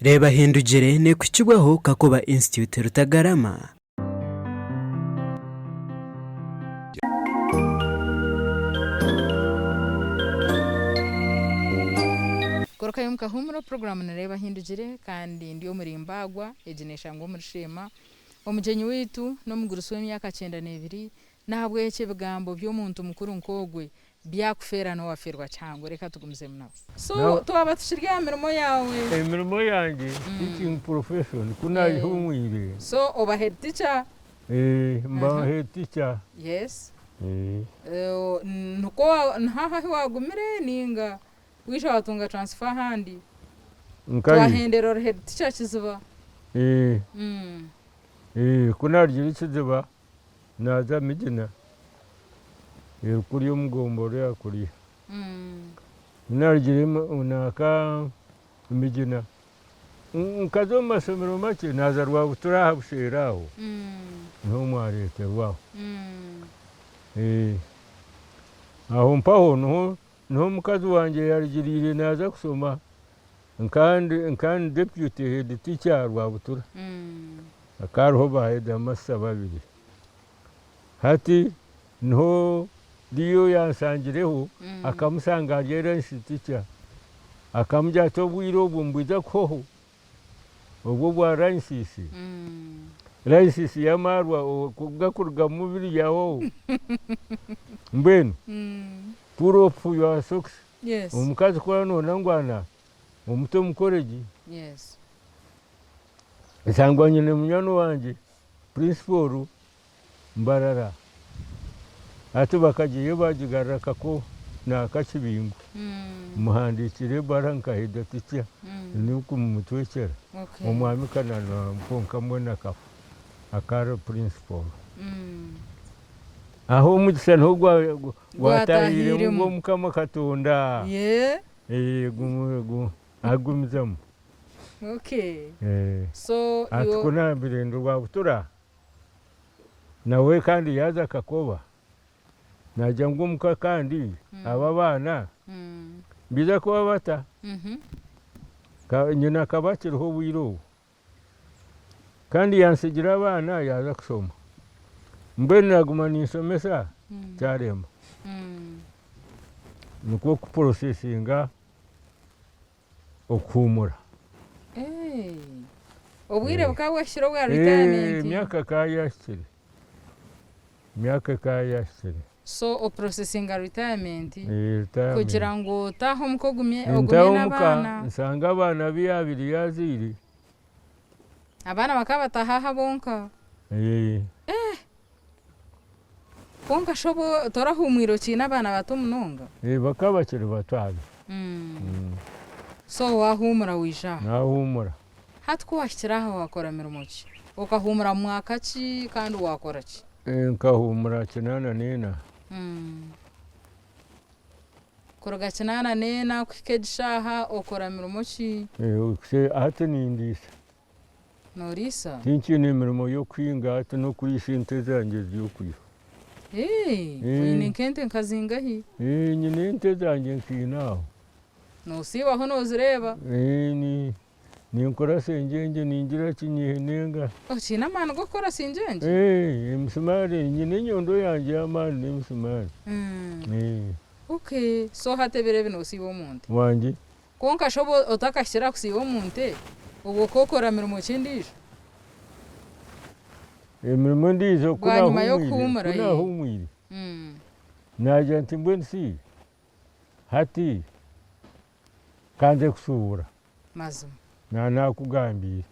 Reeba Hindugire neekuhikibwaho Kakoba Institute Rutagarama. Gorokayo omu kahuumuro, puroguraamu ni Reeba Hindugire kandi ndi omuri Mbaagwa, egi neeshangwa omuri Sheema. Omugyenyi waitu n'omugurusi w'emyaka 92, n'ahabw'ekyo ebigambo by'omuntu mukuru nk'ogwe Byakufeera n'owafeerwa kihango reka tugumizemu nawe. So twaba tukiri aha mirimo yaawe. Emirimo yangye teaching profession ku nagihumwire. So oba head teacher? Mba head teacher. Yes. Nikwo niho aho ahu wagumire ninga waija watunga transfer ahandi? Nkahi? Twahendera ori head teacher Kiziba. Ku narugire Kiziba Naaza Migina eri kuriya omu gombora eya kuriya. Ku naarugire naaka Migina, nkaza omu mashomero makye naaza Rwabutura aha Busheera aho, niho mwareeterwa aho. Aho mpaho niho omukazi wangye yaarugiriire naaza kushoma nka ndi deputy head teacher aha Rwabutura. Hakaba hariho ba heedimasita babiri. Hati niho Leo yansangireho, akamushanga ari eranshi tica. Akamugira ati obwire obwo nibwija kuhwaho, obwo obwa ransisi. Ransisi y'amaarwa ku gakurugamu biri yahwaho. Mbwenu pull off your socks. Omukazi ku araba noona ngu ana, omute omu koregi. Nshangwa nyine munywani wangye principal Mbarara hati bakagiihayo baagigarura Kako naaka Kibingo mmuhandiikire ebaruha nka head teacher ndikumutwekyera omwami Kananura kwonka mbwenu akafa akaba ari principal. Aho omugisha niho gwatahiiremu gwo Mukama Katonda agumizamu. Okay. So Ati iwe ku nambire ndi Rwabutura, nawe kandi yaaza akakoba, naagira ngu omuka kandi aba abaana mbiija kuba bata? Ka nyina akaba akiriho obwire obwo. Kandi yantsigira abaana yaaza kushoma. Mbwenu naaguma ninshomesa kyarema. Nikwo kuprosesinga okuhuumura. Obwire bukaba bwahikire obwa retirement? Emyaka ekaba yahikire, emyaka ekaba yahikire. So oprosesinga retirement kugira ngu otaahe omuka ogumye Ntaahe omuka n'abaana? nsange abaana abu yaabaire yaazaire. Abaana bakaba bataaha aha bonka? Kwonka shi obwo torahuumwire okiine abaana bato munonga? Bakaba bakiri bato abo. So waahuumura waija aha? Naahuumura. Hati ku waahikire aha waakora mirimo ki? Okahuumura mu mwaka ki kandi waakora ki? Nkahuumura 84. Kuruga 84 kuhika egi shaaha okora mirimo ki? Hati nindiisa. Nooriisa? Tinkiine mirimo y'okuhinga hati n'okuriisa ente zangye ziri okwiha. Oine nk'ente nka zingahi? Nyine ente zangye nkaina aho. Noosiibaho noozireeba? Ninkora sengyengye ningira ki nyihenenga. Okiine amaani g'okukora sengyengye? Emisimaari, nyine enyondo yangye y'amaani n'emisimaari. Okay, so hati ebiro ebi noosiiba omu nte? Wangi. Kwonka shi obu otakahikire aha kusiiba omu nte, obwo okaba okora mirimo ki endiijo? Emirimo endiijo ku Bwanyima naahuumwire, y'okuhuumura, ku ee. naahuumwire, naagira nti mbwenu shi hati ka nze kushuubura. Mazima. Na naakugambiire.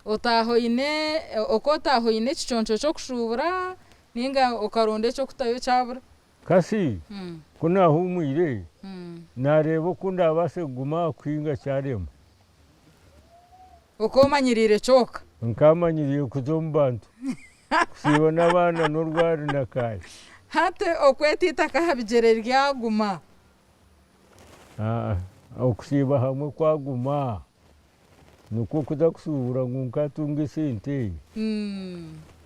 Otaaha oine, okaba otaaha oine ekiconco ky'okushuubura nainga okaronda eky'okutayo kyabura? Kasi ku naahuumwire, naareeba oku ndaabaase kuguma aha kuhinga kyarema. Okaba omanyiriire kyoka? Nkaba manyiriire kuza omu bantu, kusiiba n'abaana n'orwari na kaaya. Hati okweta eitaka aha bigyere ryaguma? Aa, okusiiba hamwe kwaguma. Nikwo kuza kushuubura ngu nkatunga esente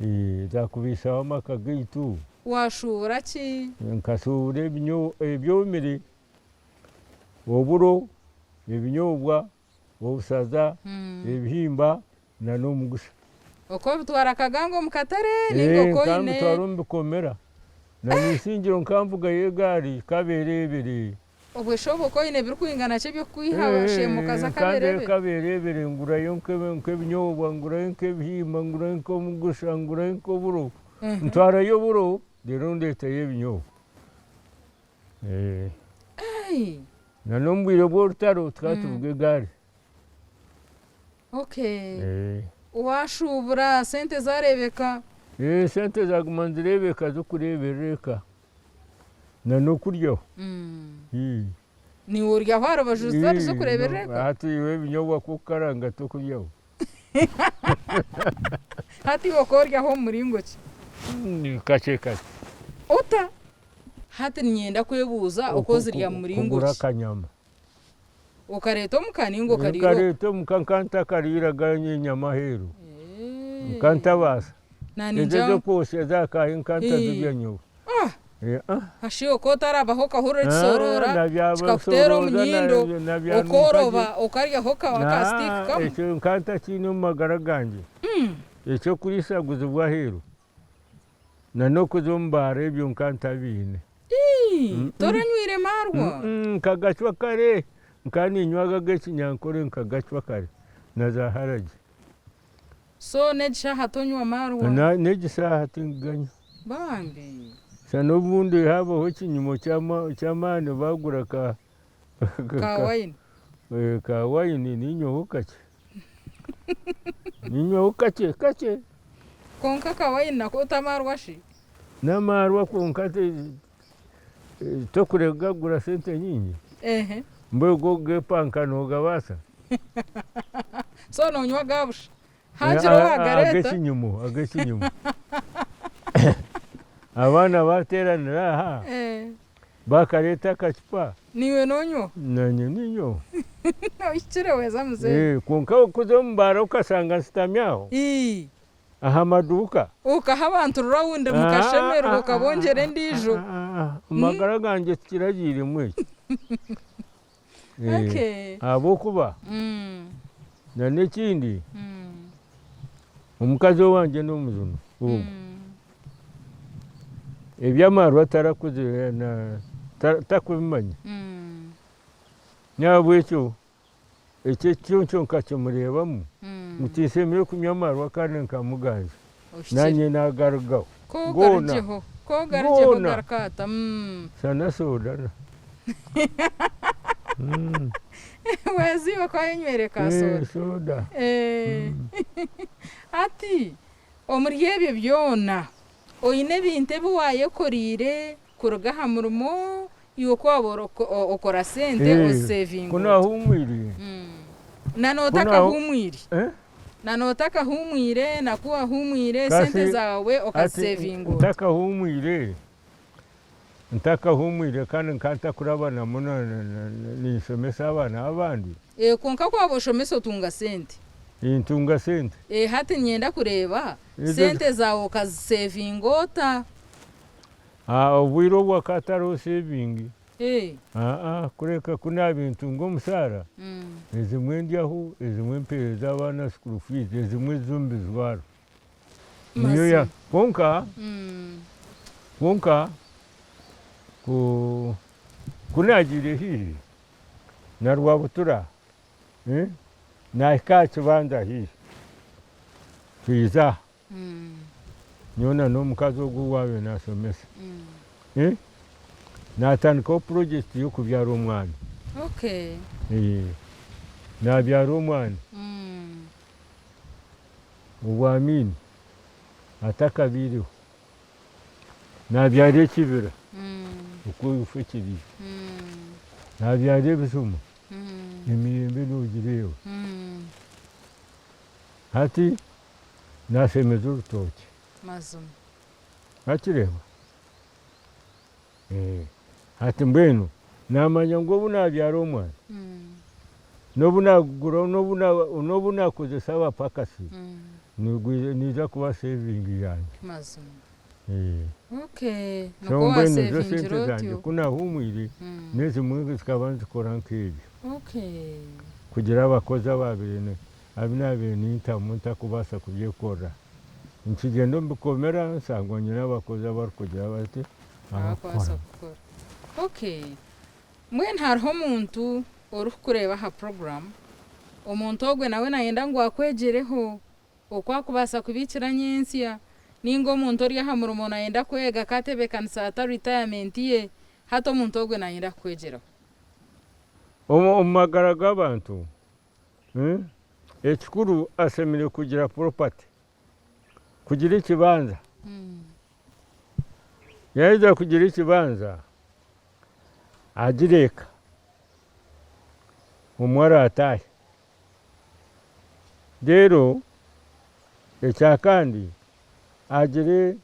ezakubaisaho amaka gaitu. Washuubura ki? Nkashuubura ebyomire, oburo, ebinyobwa, Obushaza, ebihimba na n'omugusha. Oku obitwara akaganga omu katare ninga oku oine. Nkambitwara omu bikomera. Na n'eisingiro nkanvugayo egaari kabereebere. Obwe shi obu oku oine ebirikwingana ki eby'okukwiha washeema okaza kabereebere? Nkanzayo kabereebere ngurayo nk'ebinyobwa, ngurayo nk'ebihimba, ngurayo nk'omugusha, ngurayo nk'oburo. Ntwarayo oburo reero ndeetayo ebinyobwa. Na n'omu bwire bw'orutaro tukaba tuvuga egaari. Okay. Waashuubura sente zaareebeka? Sente zaaguma nizireebeka z'okureeberera eka na n'okuryaho. Naiwe oryaho aha rubaju zitari z'okureeberera eka? Hati iwe ebinyobwa ku orikukaranga tokuryaho? Hati iwe okooryaho omu muringo ki? Kakye kakye. Ota? Hati niinyenda kwebuuza oku ozirya mu muringo ki? Kugura akanyama. Okareeta omuka nainga okariira okwo? Nkareeta omuka nka ntakariiraga enyama aheeru. Nka ntabaasa. Ezo ez'okwotsya ez'akaahe nka ntazirya nyowe. Hashi oku otarabaho okahurira ekisoroora kikakuteera omu nyindo okooroba okaryaho aka stick kamwe? Ekyo nka ntakiine omu magara gangye. Eky'okuriisaguzibwa aheeru. Na n'okuza omu baara ebyo nka ntabiine. Ii, Toranywire maarwa? Nkagacwa kare, nka niinywaga ag'ekinyankore nkagacwa kare na za haragi. So n'egi shaaha tonywa maarwa? N'egi shaaha tingiganywa. Bambi. Shana obundi haabaho ekinyumo ky'amaani baagura ka. Ka wayini. Ka wayini niinywaho kakye. Niinywaho kakye kakye. Kwonka ka wayini nako tamaarwa shi? N'amaarwa kwonka tokureka kugura sente nyingi. Mbwenu go kugepanka noogabaasa? So noonywa aga busha? Haagira owaagareeta. Ag'ekinyumu, ag'ekinyumu. Abaana baateeranira aha. Bakareeta akacupa. Naiwe nonywa? Nanye ninywa. Ohikire weeza muzeeyi. Kwonka okuza omu baara okashanga nshutami aho aha maduuka. Okaha abantu rawundi mukashemererwa okabongyera endiijo. Amagara gangye tikiragiiremu ekyo. Ahabw'okuba na n'ekindi omukazi owangye n'omujuni ogwo. Eby'amaarwa tarakozire takubimanya. N'ahabw'ekyo ekyo ekiconco nkakimureebamu ngu tinshemereire kunywa amaarwa kandi nkamuganja. Naanye naagarugaho goona goona shana soda na. Soda. Hati Omuri ebyo byona, oine ebintu ebi waayekoreire kuruga aha murimo? Iwe ku waaba okora sente ozisevinga Ku ota? naahuumwire. Na nootakahumwire. Na nootakahumwire na ku waahumwire sente zaawe Hati okazisevinga ota? ntakahumwire, ntakahumwire kandi nkaba ntakurabanamu ninshomesa abaana b'abandi. Kwonka ku waaba oshomesa otunga sente. Nintunga sente. Hati niinyenda kureeba sente zaawe okazisevinga ota? Obwire obu hakaba hatariho sevingi. Kureka ku naabaire ntunga omushaara, ezimwe ndyaho, ezimwe mpeereza abaana school fees, ezimwe zo mbijwara. Kwonka, kwonka ku naagiire haihi na Rwabutura, Naahika aha kibanja haihi, twija aha, nyowe na n'omukazi ogu ou waabaire naashomesa, naatandikaho purojekiti y'okubyara omwana. Naabyara omwana obwamiini atakabaireho, naabyara ekibira oku ife kiri, naabyara ebijuma. Emiyembe nogireeba. Hati nashemeza orutookye. Mazima. Wakireeba? Hati mbwenu namanya ngu obu nabyara omwana, nobu nagura nobu nakozesa abapakasi, neija kuba saving yangye. Mazima. So mbwenu ezo sente zangye ku nahumwire, n'ezimwe zikaba nizikora nk'ebyo. kugira abakozi abaabaire abu naabaire nintamu ntarikubaasa kubyekorera. Nkigyenda omu bikomera nshangwa nyine abakozi abarikugira bati, Abarikubaasa abarikukora. kukora. Okay. Mbwenu hariho omuntu orikukureeba aha puroguraamu, omuntu ogwe nawe naayenda ngu akwegyereho oku akubaasa kubiikira nyentsya, nainga omuntu ori aha murimo naayenda kwega akaatebeekanisa ata ritayamenti ye, hati omuntu ogwe naayenda kukwegyeraho. Omu magara g'abantu, ekikuru ashemereire kugira property, kugira ekibanja. Yaaheza kugira ekibanja, agire eka, omwe araataahe. Reero ekyakandi agire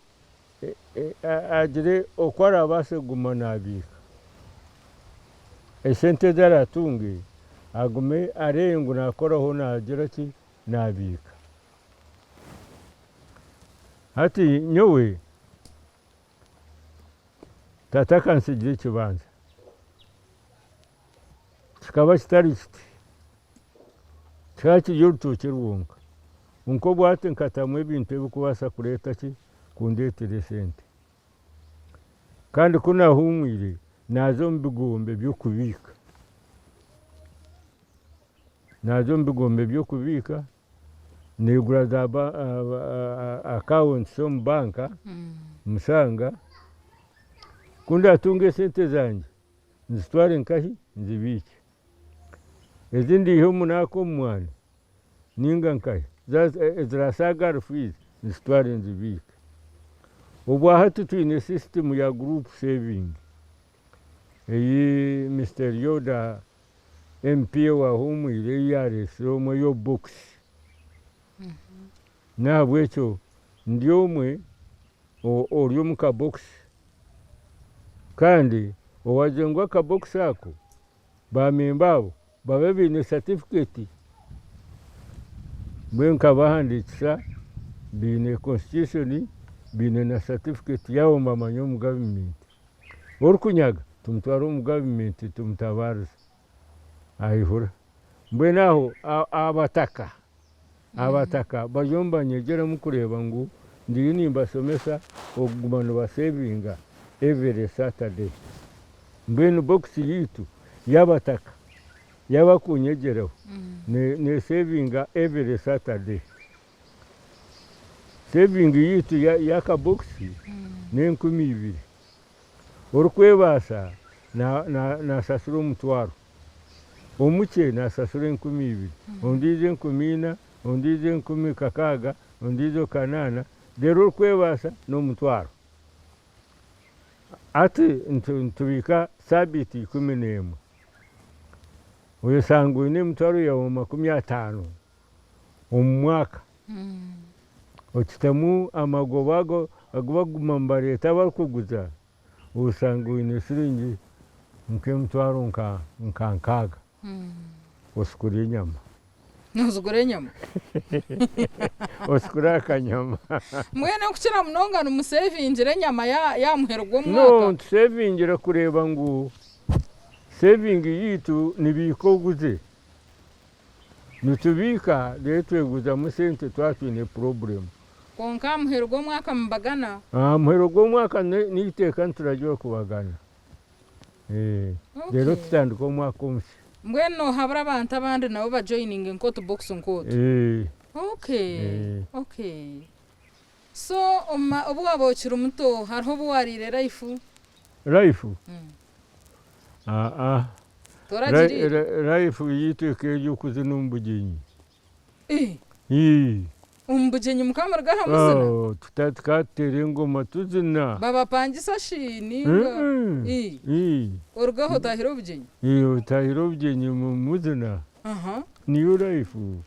agire oku araabaase kuguma naabiika. Esente ezi araatunge agume areebe ngu naakoraho naagira ki, naabiika. Hati nyowe tata akantsigira ekibanja, kikaba kitari kiti, kikaba kiri orutookye rwonka, kwonka obwahati nkatamu ebintu ebirikubaasa kureeta ki, kundeetera esente. Kandi ku naahuumwire naaza omu bigombe by'okubiika, naaza omu bigombe by'okubiika Neegura za accounts omu banka mushanga, ku ndaatunga esente zangye nzitware nkahi nzibiike. Ezi ndiiha omu naaka omu mwani ninga nkahi ezirashaaga ahari firiigi nzitware nzibiike. Obwahati twine system ya group saving ei Mister Yoda MP owahuumwire ei yaareetsire omwe ey'obubokisi. N'ahabw'ekyo ndi omwe ori omu kabokisi kandi owagira ngu akabokisi ako baamemba abo babe baine satifiketi, mbwenu nkabahandiikisa baine constitution baine na satifiketi yaabo nibamanywa omu gavumenti. Orikunyaga tumutware omu gavumenti tumutabaarize aihura. Mbwenu aho abataka, abataka bariyo nibanyegyeramu kureeba ngu ndiyo nimbashomesa okuguma nibasevinga every Saturday. Mbwenu bokisi yaitu y'abataka y'abakunyegyeraho nesevinga every Saturday. Sevingi yaitu y'akabokisi n'enkumi ibiri. Orikwebaasa naashashura omutwaro, omukye naashashura enkumi ibiri, ondiijo enkumi ina, ondiijo enkumi kakaaga, ondiijo kanaana, reero orikwebaasa n'omutwaro. Hati nitubiika saabiiti 11, oyeshanga oine emitwaro yaawe 50. omu mwaka okitamu amagoba ago agu barikuguma nibareeta abarikuguza oshanga oine siringi nk'emitwaro nka nkaaga oshukure enyama. Ozigura enyama? Oshukure akanyama. Mbwenu okukira munonga nimusevingira enyama y'aha muheru gw'omwaka? No, nitusevingira kureeba ngu sevingi yaitu nibiika oguze. Nitubiika reero tweguzamu sente twaba twine purobulemu. Kwonka aha muheru gw'omwaka mubagana? Aha muheru gw'omwaka n'eiteeka nituragirwa kubagana. Reero tutandika omwaka omusya. Mbwenu noohabura abantu abandi nabo bajoyininge nk'otubokisi nk'otu? Okay, okay. So obu waaba okiri muto hariho obu waariire rayifu? Rayifu? Aa. Toragiriire? Rayifu yaitu ekaba eri okuzina omu bugyenyi. Omu bugyenyi mukaba muruga aha muzina? Tukaba tuteera engoma tuzina. Babapangisa shi ninga? Oruga aho otahire obugyenyi? Otahire obugyenyi muzina. Niyo rayifu.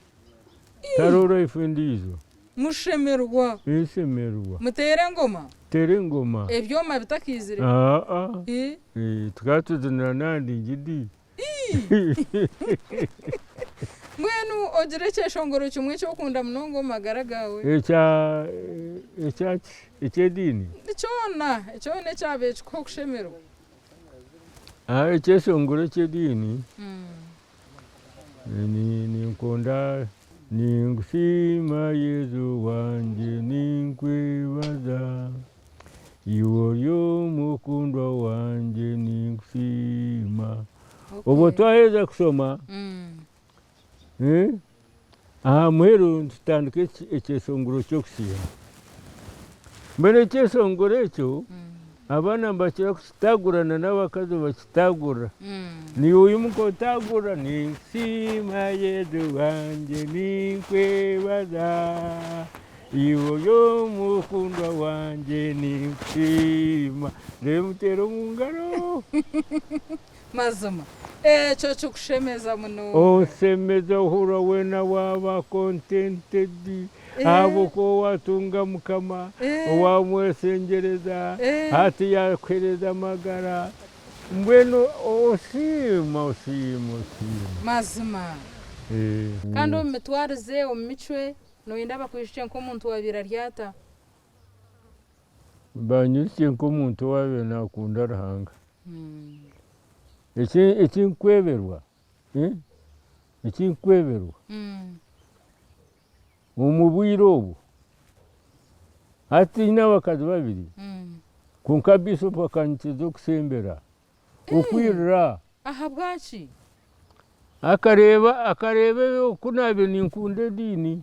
Tihariho rayifu endiijo. Mushemerwa. Nshemerwa. Muteera engoma? Tuteera engoma. Ebyoma bitakaizire? Aa. Tukaba tuzinira n'aha ndingidi. Mbwenu ogire ekyeshongoro kimwe eki okunda munonga omu magara gaawe? Ekya ekyaki? Eky'ediini? Kyona, kyona ekyabaire kikuha okushemererwa. Ekyeshongoro eky'ediini. Ninkunda ninkusiima Yesu wangye ninkwebaza iwe ori omukundwa wangye ninkusiima. Obwo twaheza kushoma aha muheru nitutandika ekyeshongoro ky'okusiima. Mbwenu ekyeshongoro ekyo abaana nibakira kukitagurana n'abakazi bakitagura. Niiwe oimuka otagura ninkusiima Yesu wangye ninkwebaza iwe ori omukundwa wangye ninkusiima reero muteera omu ngaro. Mazima ekyo kikushemeza munonga. Oshemeza ohurira weena waaba contented ahabw'okuba waatunga Mukama owaamweshengyereza hati yaakuheereza amagara. Mbwenu osiima osiima osiima. Mazima. Kandi omu mitwarize, omu micwe, nooyenda bakwijukye nk'omuntu owaabaire ari ata? Banyijukye nk'omuntu owaabaire naakunda Ruhanga. Eki nkweberwa, eki nkweberwa omu bwire obu, hati nyine abakazi babiri kwonka Bishop akanyikiriza okusembera, okwirira. Ahabwaki? Akareeba akareeba oku naabaire ninkunda ediini,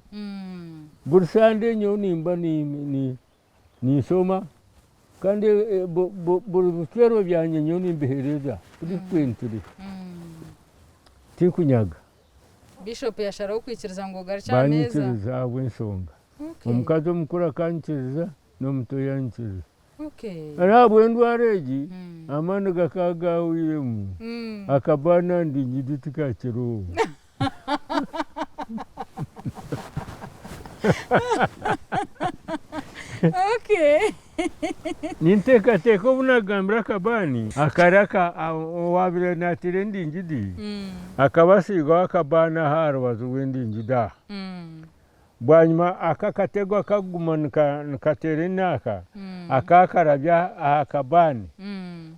buri Sunday nyowe nimba Ninshoma kandi buri bicwero byangye nyowe nimbiheereza frequently tinkunyaga. Bishop yasharaho kwikiriza ngu ogarukye aha meeza. Banyikiriza ahabw'enshonga. Omukazi omukuru akanyikiriza n'omuto yanyikiriza. Ahabw'endwara egi amaani gakaba gahweiremu akaba nandingidi tikakiriho. Okay. Ninteekateeka obu naagambira akabaani akari aka owaabaire naateera endingidi akaba asiigaho akabaani aha aha rubaju rw'endingidi aha. Bwanyima aka akatego akakuguma nikateera enaaka aka akarabya aha kabaani.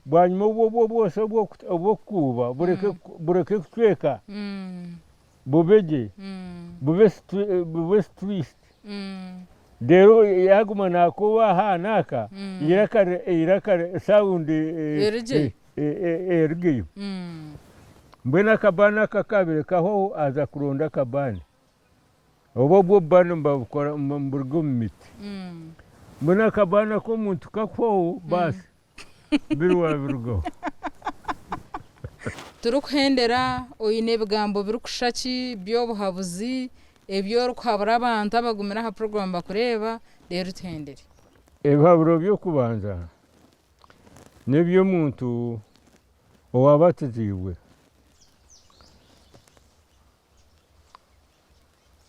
Bwanyima obwo obwosi obw'okukuuba bureke kucweka bube gye bube straight. Reero yaaguma naakuuba aha n'aka eiraka sound erugeyo. Mbwenu akabaani ako akaabaire kahwaho aza kuronda akabaani. Obu obwo obubaani nibabukora niburuga omu miti. Mbwenu akabaani ak'omuntu kakuhwaho baasi biri waabirugaho. Turikuhendera oine ebigambo birikushusha ki by'obuhabuzi ebi orikuhabura abantu abagumire aha puroguraamu bakureeba reero tuhendere. Ebihaburo by'okubanza n'eby'omuntu owaabatiziibwe.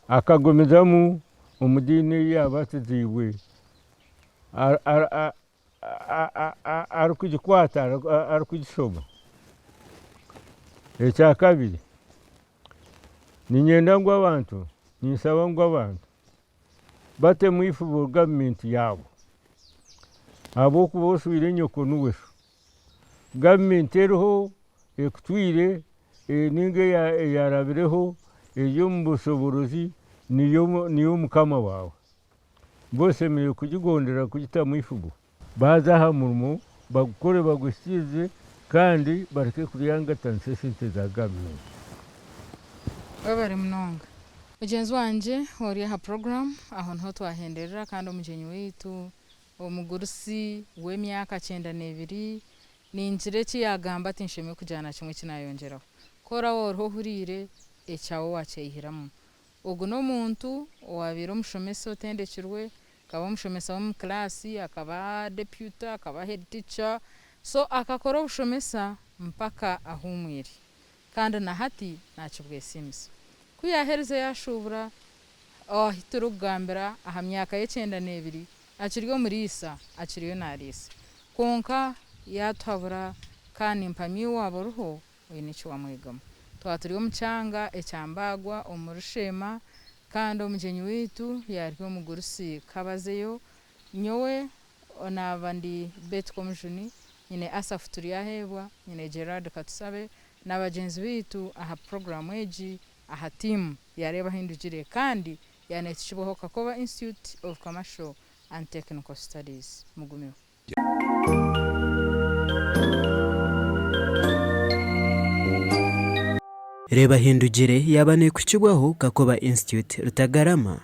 Akagumizamu omu diini ei yaabatiziibwe arikugikwata arikugishoma. Ekyakabiri, niinyenda ngu abantu, ninshaba ngu abantu batemu eifubo gavumenti yaabo ahabw'okuba oshweire nyoko niwe sho. Gavumenti eriho ekutwire ninga eyarabireho eri omu bushoboorozi niyo mukama waawe. Mbwenu oshemereire kugigondera kugitamu eifugo. Baaza aha murimo bagukore baguhikiirize kandi bareke kuryangatanisa esente za gavumenti. Webare munonga mugyenzi wangye ori aha program aho niho twahenderera kandi omugyenyi waitu Omugurusi w'emyaka 92, ningira eki yaagamba tinshemereire kugira na kimwe eki naayongyeraho. Ku oraabe oriho ohuriire, ekyawe waakyeyihiramu. Ogu n'omuntu owaabaire omushomesa otendekirwe, akaba omushomesa w'omu kilaasi, akaba deputy, akaba head teacher, so akakora obushomesa mpaka ahuumwire. Kandi na hati naakibwesiimisa. Ku yaaherize yaashuubura Ahu turikugambira aha myaka y'ekyenda n'ebiri akiri omuriisa, akiriyo naariisa. Kwonka yaatuhabura ka nimpamya iwe waaba oriho oine eki wamwegamu. Twaba turi omu kyanga ekya Mbaagwa omuri Sheema kandi omugyenyi waitu yaari omugurusi Kabazeyo. Nyowe naaba ndi Betty Komujuni, nyine Asaph Turyaheebwa, nyine Gerald Katusabe na bagyenzi baitu aha puroguraamu egi. aha tiimu ya Reeba Ahindugire kandi yaaneetikibwaho Kakoba Institute of Commercial and Technical Studies. Mugumeho. Reeba Ahindugire yaaba neekuhikibwaho Kakoba Institute, Rutagarama.